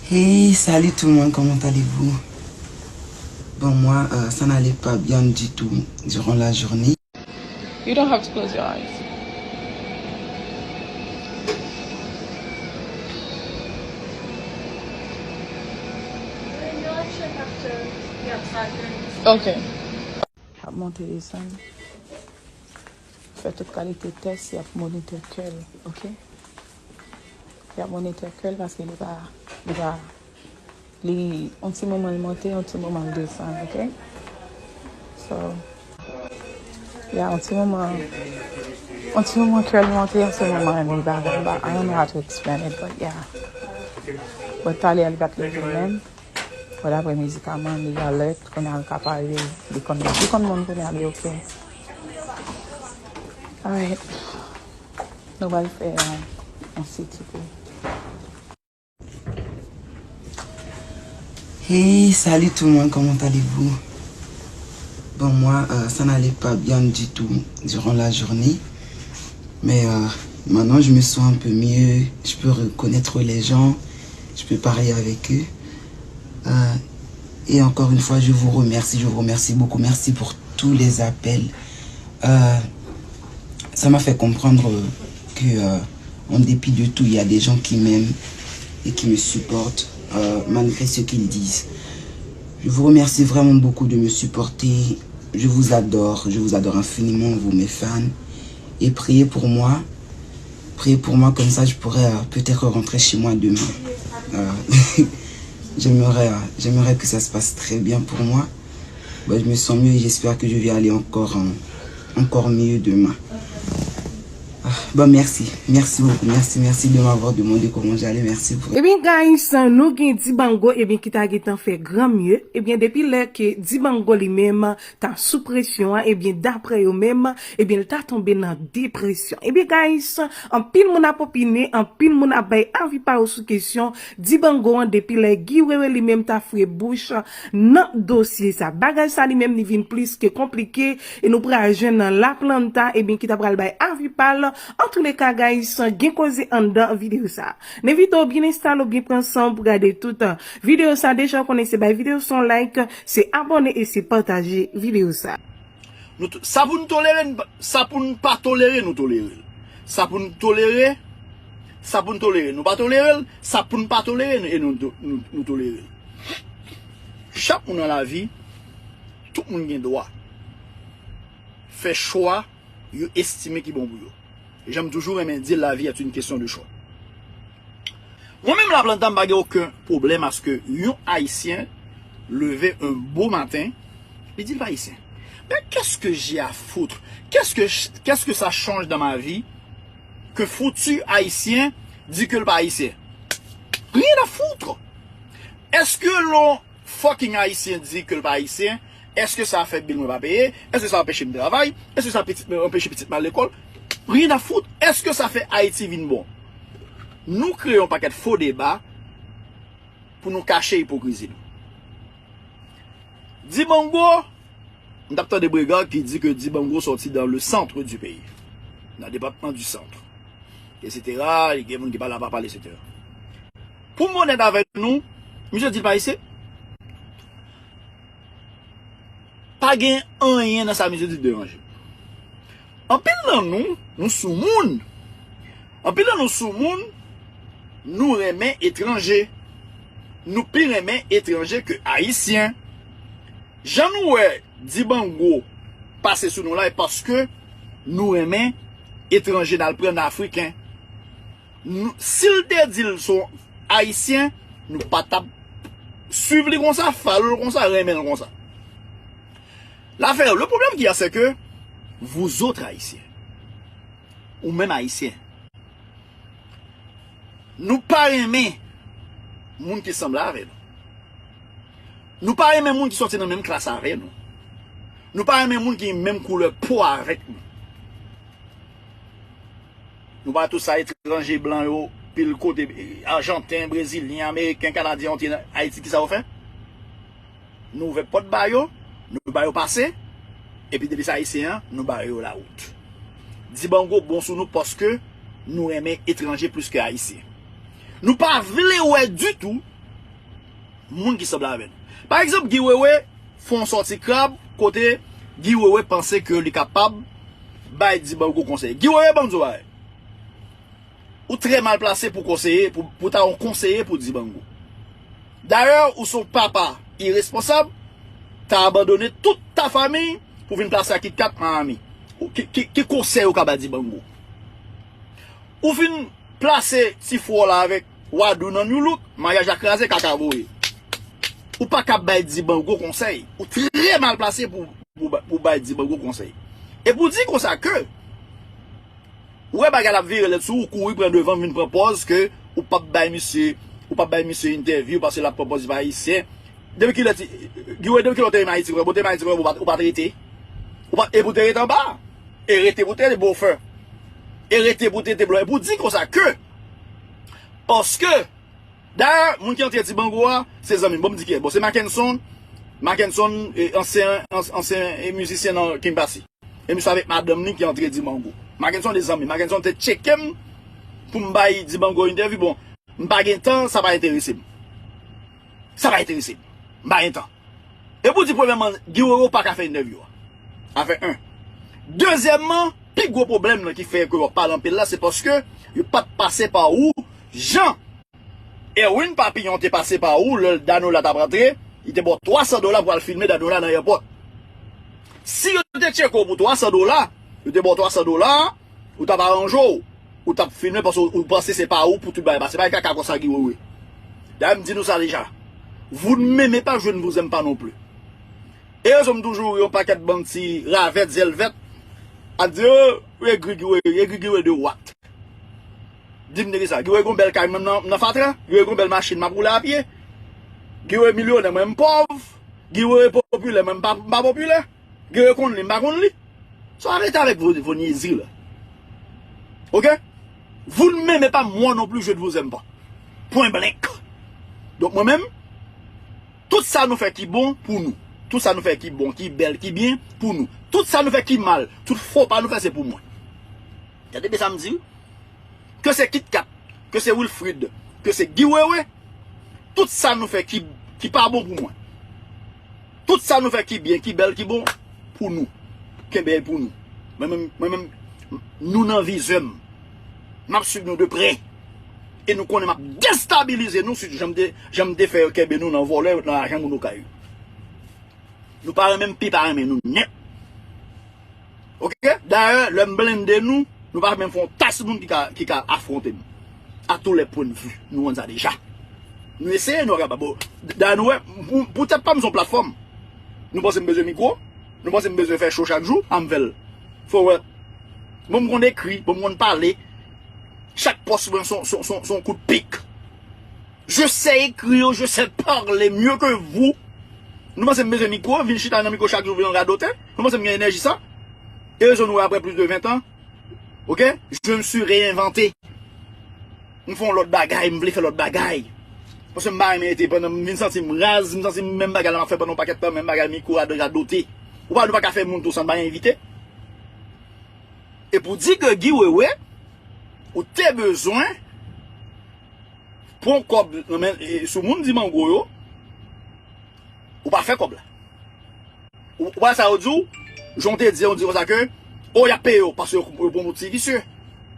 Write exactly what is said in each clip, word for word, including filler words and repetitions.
Hey, salut tout le monde, comment allez-vous? Bon, moi, euh, ça n'allait pas bien du tout durant la journée. You don't have to close your eyes. Okay. Ap monte desann. Fè tout kalite tès, y ap monitè kè l, oke? Y ap monitè kè l paske li pa, li pa, li, yon ti moman l monte, yon ti moman l desann, oke? So, yeah, yon ti moman, yon ti moman kè l monte, yon ti moman li pa, pa, I don't know how to explain it, but yeah. But talè a li pa t leve menm. Bon, dapre medikaman, li alèt, kounye a l ka pale, li konn, li konn moun kounye a, li oke. Alright. Nou pral fè, euh, yon siti pou. Hey, salut tout le monde, comment allez-vous? Bon, moi, euh, ça n'allait pas bien du tout durant la journée. Mais euh, maintenant, je me sens un peu mieux. Je peux reconnaître les gens. Je peux parler avec eux. Euh, et encore une fois, je vous remercie. Je vous remercie beaucoup. Merci pour tous les appels. Euh, ça m'a fait comprendre que, euh, en dépit de tout, il y a des gens qui m'aiment et qui me supportent, euh, malgré ce qu'ils disent. Je vous remercie vraiment beaucoup de me supporter. Je vous adore. Je vous adore infiniment, vous mes fans. Et priez pour moi. Priez pour moi, comme ça je pourrais, euh, peut-être rentrer chez moi demain. Euh, j'aimerais, euh, j'aimerais que ça se passe très bien pour moi. Bon, je me sens mieux et j'espère que je vais aller encore, euh, encore mieux demain. Ah, bon, merci. Merci beaucoup. Merci, merci de m'avoir demandé comment j'allais. Merci pour. Ebyen, guys, nou gen Dibango, ebyen, ki ta gentan fè granmye. Ebyen, depi lè ke Dibango li menm ta sou presyon an, ebyen, daprè yo menm, ebyen, l ta tonbe nan depresyon. Ebyen, guys, anpil moun ap opine, anpil moun ap bay avi pa yo sou kesyon Dibango an depi lè Guy Wewe li menm ta fouye bouch nan dosye sa. Bagay sa li menm li vin plis ke konplike e nou pral jwenn nan Laplanta, ebyen, ki ta pral bay avi pa l. Antouleka, guys, gen koze anndan videyo sa. N envite w byen enstale w, byen pran san w pou gade tout, uh, videyo sa. Deja w konnen se bay videyo sa yon like, se abòne e se pataje videyo sa. Nou t- sa pou n tolere n pa- sa pou n pa tolere nou tolere l. Sa pou n tolere sa pou n tolere nou pa tolere l. Sa pou n pa tolere nou e nou to- nou, nou tolere l. Chak moun nan lavi, tout moun gen dwa fè chwa yo estime ki bon pou yo. E jan m toujou renmen di l, la vie est une question de choix. Mwen menm Laplanta m pa gen okenn pwoblèm aske yon Ayisyen leve un beau matin, li di l pa Ayisyen. Mais qu'est-ce que j'ai à foutre? Qu'est-ce que, qu'est-ce que ça change dans ma vie que foutu Ayisyen di ke l pa Ayisyen? Rien à foutre! Èske lè yon fucking Ayisyen di ke l pa Ayisyen, èske sa fè bil mwen pa peye? Èske sa anpeche m travay? Èske sa pitit mwen anpeche pitit mwen al lekòl? Rien à foutre. Èske sa fè Ayiti vin bon? Nou kreye yon pakèt fo deba pou nou kache ipokrizi nou. Dibango, m t ap tande Bregard ki di ke Dibango sòti dans le centre du pays, nan depatman du centre, etsetera. Gen moun ki pale apa pale, etsetera. Pou m onèt avèk nou, misye di l pa Ayisyen. Pa gen anyen nan sa misye di k deranje m. Anpil nan nou, nou soumoun. Anpil nan nou soumoun, nou renmen etranje. Nou pi renmen etranje ke Ayisyen. Jan nou wè Dibango pase sou nou la, e paske nou renmen etranje, n al pran Afriken. Nou, si l te di l se yon Ayisyen, nou pa t ap swiv li konsa, follow l konsa, renmen l konsa. L'affaire, le problème qu'il y a, c'est que vous autres Haïtiens, ou menm Ayisyen, nou pa renmen moun ki sanble avè nou. Nou pa renmen moun ki sòti nan menm klas avè nou. Nou pa renmen moun ki menm koulè po avèk nou. Nou pa tout sa etranje blan yo, pil kote, ajanten, brezilyen, ameriken, kanadyen, antre nan Ayiti, kisa yo fè? Nou ouvè pòt ba yo, nou ba yo pase, epi depi se ayisyen an, nou ba yo lawout. Dibango bon sou nou paske nou renmen etranje plis ke ayisyen. Nou pa vle wè ditou moun ki sanble avè nou. Pa egzanp, Guy Wewe fè yon sòti krab kote Guy Wewe panse ke li kapab bay Dibango konsèy. Guy Wewe, ban m di w bagay. Ou trè mal plase pou konseye, pou, pou ta yon konseye pou Dibango. Dayè, ou se yon papa iresponsab, ta abandone tout ta famiy pou vin plase ak Kit Kat Miami. Ou, ki, ki, ki konsèy ou ka ba Dibango? Ou fin plase ti frè w la avèk Wadou nan New Look, maryaj la kraze, kaka voye. Ou pa ka bay Dibango konsèy. Ou trè mal plase pou, pou, pou bay Dibango konsèy. E pou di konsa ke, ou wè bagay la ap vire lèd sou ou, kouri pran devan, vin pran pòz ke ou p ap bay misye, ou p ap bay misye entèvyou paske l ap pran pòz li pa ayisyen. Depi kilè ti, Guy Wewe, depi kilè w te renmen Ayiti, frè, bon, te renmen Ayiti, frè, ou pa, ou pa t rete. Ou pa, e pou te rete anba. E rete pou te rete bofè. E rete pou te rete blan. E pou di konsa ke, paske, dayè, moun ki antre Dibango a, se zanmi m. Bon, m di kiyès? Bon, se Mackenson. Mackenson, e, ansyen, ans-, ansyen, e, mizisyen nan King Bassy. E misye avèk madanm li ki antre Dibango. Mackenson de zanmi. Mackenson te tcheke m pou m bay Dibango entèvyou. Bon, m pa gen tan, sa pa enterese m. Sa pa enterese m. M pa gen tan. E pou di, premyèman, Guy Wewe pa ka fè entèvyou a. Afè en. Dezyèmman, pi gwo pwoblèm nan ki fè ke w ap pale anpil la, se paske yo pa t pase pa ou jan Erwin Papillon te pase pa ou lè Danola t ap rantre, li te ba w twa san dola pou al filme Danola nan èpòt. Si yo te tcheke w pou twa san dola, yo te ba w twa san dola, ou t ap aranje w, ou t ap filme paske ou panse se pa ou pou tout bagay pase. Bagay kaka konsa Guy Wewe. Dayè, m di nou sa deja. Vous ne m'aimez pas, je ne vous aime pas non plus. E rezon m toujou ri yon pakèt bann ti ravèt, zèl vèt, ap di, "Oh, egri Guy Wewe, egri Guy Wewe de what?" Di m de kisa? Guy Wewe gon bèl kay, mwen nan, nan fatra? Guy Wewe gon bèl machin, m ap woule a pye? Guy Wewe milyonè, mwen m pòv? Guy Wewe popilè, mwen m pa, m pa popilè? Guy Wewe konn li, m pa konn li? So arrêtez avec vos, vos niaiseries là. Ok? Vous ne m'aimez pas, moi non plus, je ne vous aime pas. Point blank. Donk mwen menm, tout sa nou fè ki bon pou nou. Tout sa nou fè ki bon, ki bèl, ki byen pou nou. Tout sa nou fè ki mal, tout fo pa nou fè se pou mwen. Tande byen sa m di? Ke se Kit Kat, ke se Wilfrid, ke se Guy Wewe, tout sa nou fè ki, ki pa bon pou mwen. Tout sa nou fè ki byen, ki bèl, ki bon, pou nou. Kenbe l pou nou. Mwen menm, mwen menm, nou nan vizè m. M ap swiv nou de prè. E nou konnen m ap destabilize nou, sitou jan m te, jan m te fè yo kenbe nou nan vòlè, nan lajan moun okay yo. Nou pa renmen m, pi pa renmen nou nèt. Ok? Dayè, lè m blende nou, nou pa menm fè yon tas moun ki ka, ki ka afwonte m. À tous les points de vue, nou konn sa deja. Nou eseye, nou pa kapab. Bon, dayè, nou wè, pou, pou tèt pa m, se yon platfòm. Nou panse m bezwen mikwo? Nou panse m bezwen fè show chak jou? An m fè l. Fò wè. Bon, m konn ekri, bon, m konn pale. Chak pòs mwen se yon, se yon, se yon, se yon kout pik. Je sais écrire, je sais parler mieux que vous. Nou panse m bezwen mikwo, vin chita nan mikwo chak jou, vin radote? Nou panse m gen enèji sa? E rezon nou wè apre plis de ven tan, ok? Je me suis réinventé. M fè yon lòt bagay, m vle fè lòt bagay. Paske m pa renmen rete pandan m vin santi m raz, m santi m menm bagay la m ap fè pandan yon pakèt tan, menm bagay mikwo, rad-, radote. Ou pa, nou pa ka fè moun tou san n pa envite. E pou di ke Guy Wewe, ou te bezwen pran kòb nan men, e, sou moun Dibango yo, ou pa fè kòb la. Ou, ou pa sa yo di w, jan w te di, w di konsa ke, o, y ap peye w, paske yo, yo pran yon ti visye.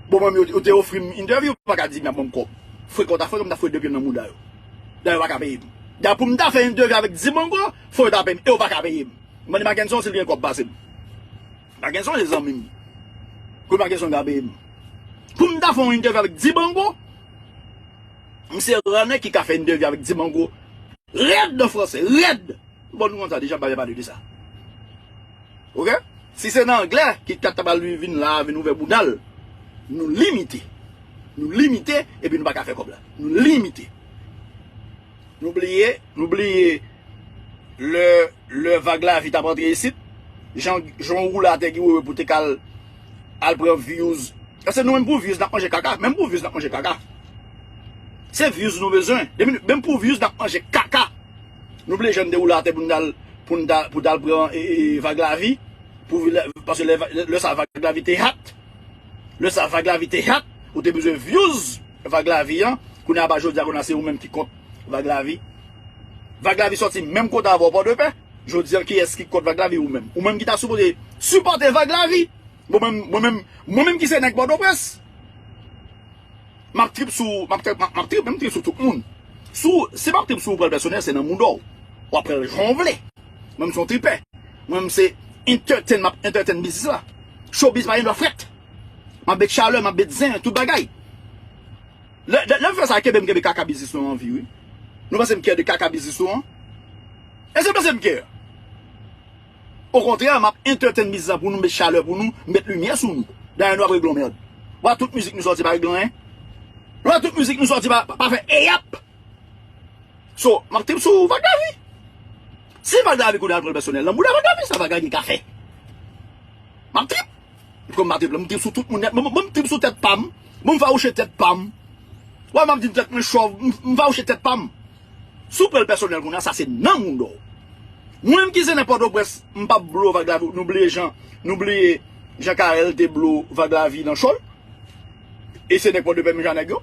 Bon, mwen, yo, yo te ofri m entèvyou, yo pa ka di m y ap ban m kòb. Fwe kòb ta fwe, m ta fwe de pye nan mouda yo. Dayè, yo pa ka peye m. Dayè, pou m ta fè entèvyou avèk Dibango, fò yo ta peye m, e yo pa ka peye m. M mande Mackenson si l gen kòb pase m. Mackenson se zanmi m. Kote Mackenson ka peye m? Pou m ta fè yon entèvyou avèk Dibango, m se rannè ki ka fè entèvyou avèk Dibango. Rèd nan fransè, rèd. Bon, nou konn sa deja, m pa vle pale de sa. Ok? Si se nan anglè, Kit Kat ta pral vin la, vin ouvè bouda l. Nou limite. Nou limite, epi nou pa ka fè kòb la. Nou limite. Nou bliye, nou bliye lè, lè Vag Lavi t ap antre isit, jan, jan w woule atè Guy Wewe pou te ka al, al pran views. Paske nou menm pou views n ap manje kaka, menm pou views n ap manje kaka. Se views nou bezwen. Depi nou, menm pou views n ap manje kaka. Nou bliye jan n te woule atè pou n t al, pou n t al, pou n t al pran, e, e, Vag Lavi, pou, paske lè, lè sa Vag Lavi te hot, lè sa Vag Lavi te hot, ou te bezwen views Vag Lavi an. Kounye a pa jodi a, kounye a se ou menm ki kont Vag Lavi. Vag Lavi sòti menm kote avè w Pòdepè. Jodi a, kiyès ki kont Vag Lavi? Ou menm. Ou menm ki ta sipoze sipòte Vag Lavi. Bon, mwen menm, mwen menm, mwen menm ki se nèg Pòtoprens, m ap trip sou, m ap trip, m ap, m ap trip, m trip sou tout moun. Sou, si m ap trip sou ou pran l pèsonèl, se nan mouda w. W ap pran l jan w vle. Mwen menm se yon tripè. Mwen menm se entertain, m ap entertain biznis la. Showbiz pa gen dwa frèt. M ap met chalè, m ap met zen, tout bagay. Lè, lè, lè m fè sa, kenbe m kenbe kaka biznis nou an vi, wi. Nou panse m kè de kaka biznis nou an? Èske nou panse m kè? Okontrè, m ap entertain biznis la pou nou, met chalè pou nou, met limyè sou nou. Dayè nou ap regle yon mèd. Wa tout mizik nou sòti pa regle anyen. Wa tout mizik nou sòti pa, pa, pa fè eyap. So, m ap trip sou Vag Lavi. Si Vag Lavi kounye a al pran l pèsonèl, nan mouda Vag Lavi, sa Vag Lavi ka fè? M ap trip. Kòm m ap trip la, m trip sou tout moun nèt. Bon, bon, m trip sou tèt pa m. Bon, m fawouche tèt pa m. Wè, m ap di m tèt mwen chòv, m, m fawouche tèt pa m. Si w pran l pèsonèl kounye a, sa se nan mouda w. Mwen menm ki se nèg Pòtoprens, m p ap blow Vag Lavi, nou bliye jan, nou bliye jan Carel te blow Vag Lavi nan show l. E se nèg Pòdepè menm jan nèg yo.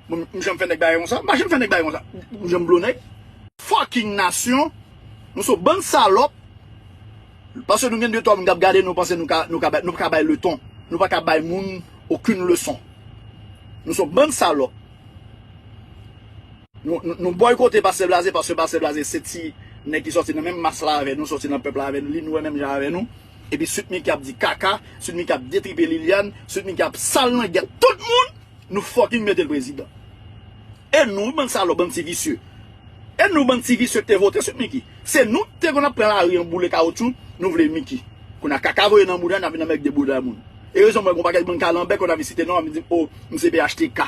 Bon, m janm fè nèg bagay konsa? M pa janm fè nèg bagay konsa. M janm blow nèg? Fucking nasyon. Nou se yon bann salòp. Paske nou gen de twa moun k ap gade nou, panse nou ka, nou ka bay, nou ka bay leton. Nou pa ka bay moun okenn leson. Nou se yon bann salòp. Nou, nou, nou bòykote Pastè Blaze, paske Pastè Blaze se ti nèg ki sòti nan menm mas la avè nou, sòti nan pèp la avè nou, li nwè menm jan avè nou. Epi Sweet Micky ap di kaka, Sweet Micky ap detripe Liliane, Sweet Micky ap sal langèt tout moun, nou fucking mete l prezidan. E nou, bann salòp, bann ti visye. E nou, bann ti visye ki te vote Sweet Micky. Se nou ki te konn ap pran lari an boule kawotchou, nou vle Micky. Kounye a kaka voye nan bouda, n ap vin anmègde bouda moun. E rezon mwen, gon pakèt bann kalanbè, konn ap vin site non, ap vin di, o, m se P H T K.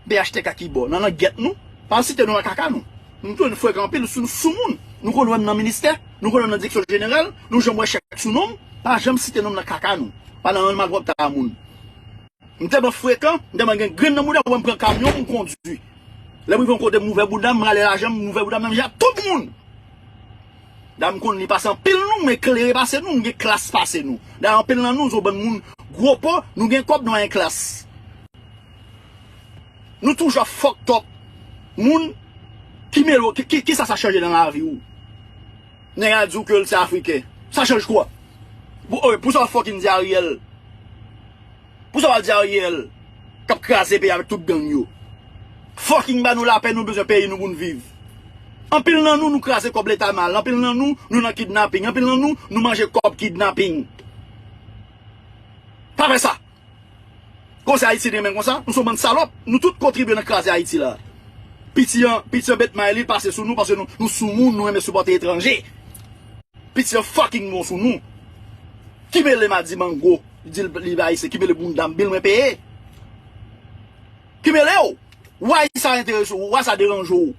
P H T K ki bò? Nan langèt nou? Pa site nou nan kaka nou. Nou tou frekan anpil, sou, sou moun. Nou konn wè m nan ministè, nou konn wè m nan direksyon jeneral, nou janm wè chèk sou non m, pa janm site non m nan kaka nou. Pa nan rann malpwòpte a moun. M tèlman frekan, m tèlman gen grenn nan bouda, wè m pran kamyon, m kondui. Lè m rive yon kote, m ouvè bouda m, m rale lajan m, m ouvè bouda m, menm jan ak tout moun. Da m konn li pase anpil nou, m eklere pase nou, m gen klas pase nou. Da anpil nan nou, se yon bann moun gwo po, nou gen kòb, nou pa gen klas. Nou toujou ap fucked up. Moun ki mele w, ki, ki, kisa sa chanje nan lavi w? Nèg la di w ke l se Afriken. Sa chanje kwa? Pou, oh, pou sa w fucking di Ariel. Pou sa w al di Ariel k ap kraze peyi avèk tout gang yo. Fucking ba nou lapè, nou bezwen peyi nou pou n viv. Anpil nan nou, nou kraze kòb leta mal. Anpil nan nou, nou nan kidnaping. Anpil nan nou, nou manje kòb kidnaping. Pa fè sa. Konsa Ayiti renmen konsa, nou se yon bann salòp. Nou tout kontribye nan kraze Ayiti la. Piti an, piti an bet may li, l pase sou nou, paske nou, nou sou moun, nou renmen sipòte etranje. Piti an fucking bon sou nou. Ki mele m a di mango, di l li pa ayisyen, ki mele bounda m, bil mwen peye. Ki mele w? Why sa enterese w? Why sa deranje w?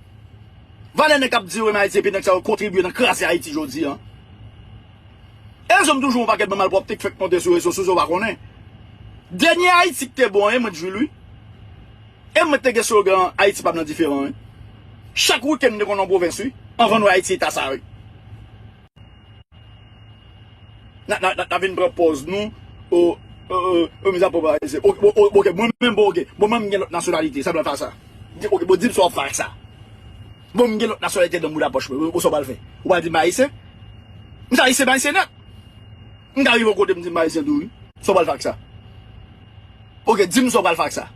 Valè nèg k ap di yo renmen Ayiti epi nèg sa yo kontribye nan kraze Ayiti jodi a. E rezon m toujou yon pakèt bann malpwòpte k fèk monte sou rezo sosyo, w pa konnen. Dènye Ayiti k te bon, e mwen t jwi l wi. E mwen te gen slogan Ayiti pa m nan diferan wi. Chak wikenn m te konn nan pwovens wi. Anvan nou wè Ayiti eta sa wi. N a, n a, n a, n a vin pran pòz nou. O, o, o, o, miza pòv ayisyen. O, o, o, oke, mwen menm, bon, oke. Bon, mwen, m gen lòt nasyonalite, sa m pral fè ak sa? Di, oke, bon, di m sa w ap fè ak sa. Bon, m gen lòt nasyonalite nan mouda pòch mwen. Bon, sa w pral fè? Ou pral di m ayisyen? M se ayisyen, m ayisyen nèt. M ka rive yon kote, m di m ayisyen tou, wi. Sa w pral fè ak sa? Oke, di m sa w pral fè ak sa.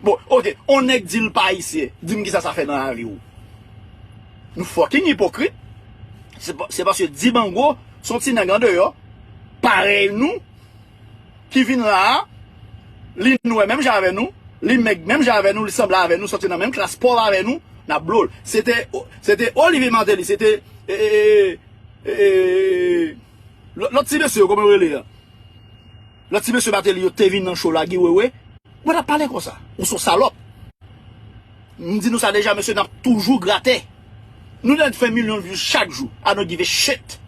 Bon, oke, on nèg di l pa ayisyen, di m kisa sa fè nan lavi w. Nou fucking ipokrit. Se pa, se paske Dibango se yon ti nèg andeyò, parèy nou, ki vin la a, li nwè menm jan avè nou, li mèg menm jan avè nou, li sanble avè nou, sòti nan menm klas pòv avè nou, n ap blo l. Se te, se te Olivier Martelly, se te, e, e, e, e, lòt, lòt ti mesye yo, kòman yo rele a? Lòt ti mesye Martelly yo te vin nan show la, Guy Wewe. Mwen t ap pale konsa. Ou se yon salòp. M di nou sa deja, mesye, n ap toujou gratè. Nou nèt fè milyon views chak jou. I don't give a shit.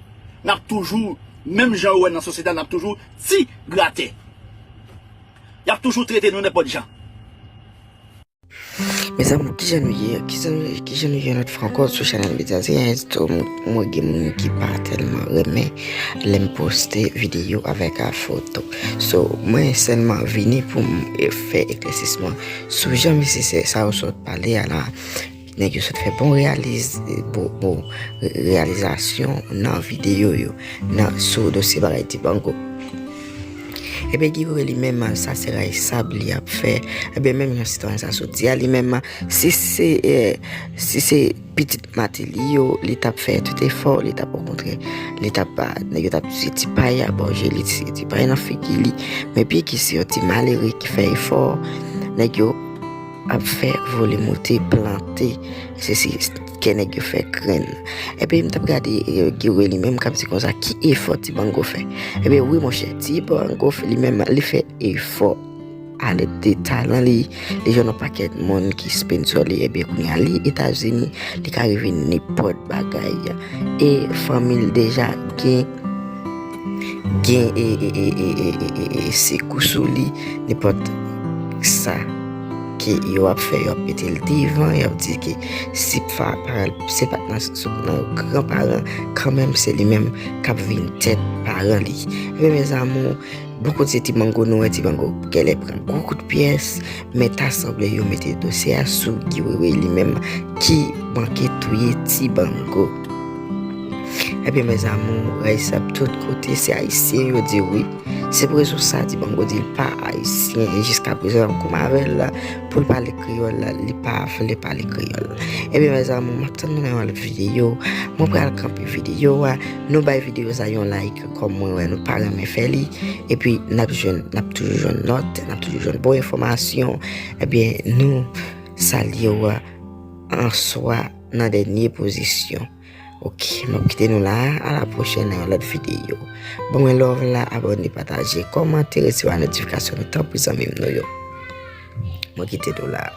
N ap toujou, menm jan ou wè nan sosyete a, n ap toujou ti gratè. Y ap toujou trete nou nenpòt jan. Mezanmi, kijan nou ye? Kijan nou ye? Kijan nou ye yon lòt fwa ankò sou chanèl Medya Zeyens? Mwen gen moun ki pa tèlman renmen lè m poste videyo avèk a foto. So, mwen sèlman vini pou m fè eklèsisman sou jan mesye sa yo sot pale a la. Nèg yo sot fè bon reyaliz, bon, bon reyalizasyon nan videyo yo, nan sou dosye bagay Ti Bango. Ebyen, Guy Wewe li menm, sa se rayi sab li ap fè. Ebyen, menm jan sitwayen sa sot di a, li menm, si se, eh, si se pitit Mateli yo, li t ap fè tout efò, li t ap, okontrè, li t ap, nèg yo t ap tiye ti pay a bò je li, tiye ti pay nan figi li. Men byen ke se yon ti malere ki fè efò, nèg yo ap fè vole moute, plante, se si kè nèg yo fè grenn. Epi m t ap gade, eh, Guy Wewe li menm k ap di konsa, ki efò Ti Bango fè? Ebyen, wi, monchè, Ti Bango fè, li menm, li fè efò. Alèd de talan li, li jwenn yon pakèt moun ki sponsor li, ebyen, kounye a, li Etazini, li ka rive nenpòt bagay. E fanmi l deja gen, gen, e, e, e, e, e, e, e, e, sekou sou li, nenpòt sa ke yo ap fè, yo ap mete l devan, yo ap di ke si pa, pa, se pa t nan, sou, nan gran paran, kanmenm se li menm k ap vin tèt paran li. Ebyen, mes amours, bò kote Ti Bango, nou wè Ti Bango genlè pran gwo kout pyès, men ta sanble yo mete dosye a sou Guy Wewe li menm ki manke touye Ti Bango. Ebyen, mes amours, rayi sab tout kote, se ayisyen yo di wi. Se pou rezon sa Ti Bango di l pa ayisyen, e jiska prezan m kouman avè l pou l pale kreyòl, li pa vle pale kreyòl. Ebyen, mes amours, m ap tann nou nan yon lòt videyo. Mwen pral kanpe videyo a. Nou bay videyo sa yon like, kòm mwen wè nou pa renmen fè li. Epi, n ap jwenn, n ap toujou jwenn nòt, n ap toujou jwenn bon enfòmasyon. Ebyen, nou salye w answa nan dènye pozisyon. Ok, m ap kite nou la. A la pwochèn nan yon lòt videyo. Ban mwen love la, abòne, pataje, kòmante, resevwa notifikasyon nou, tanpri zanmi m nou yo. Mwen kite nou la.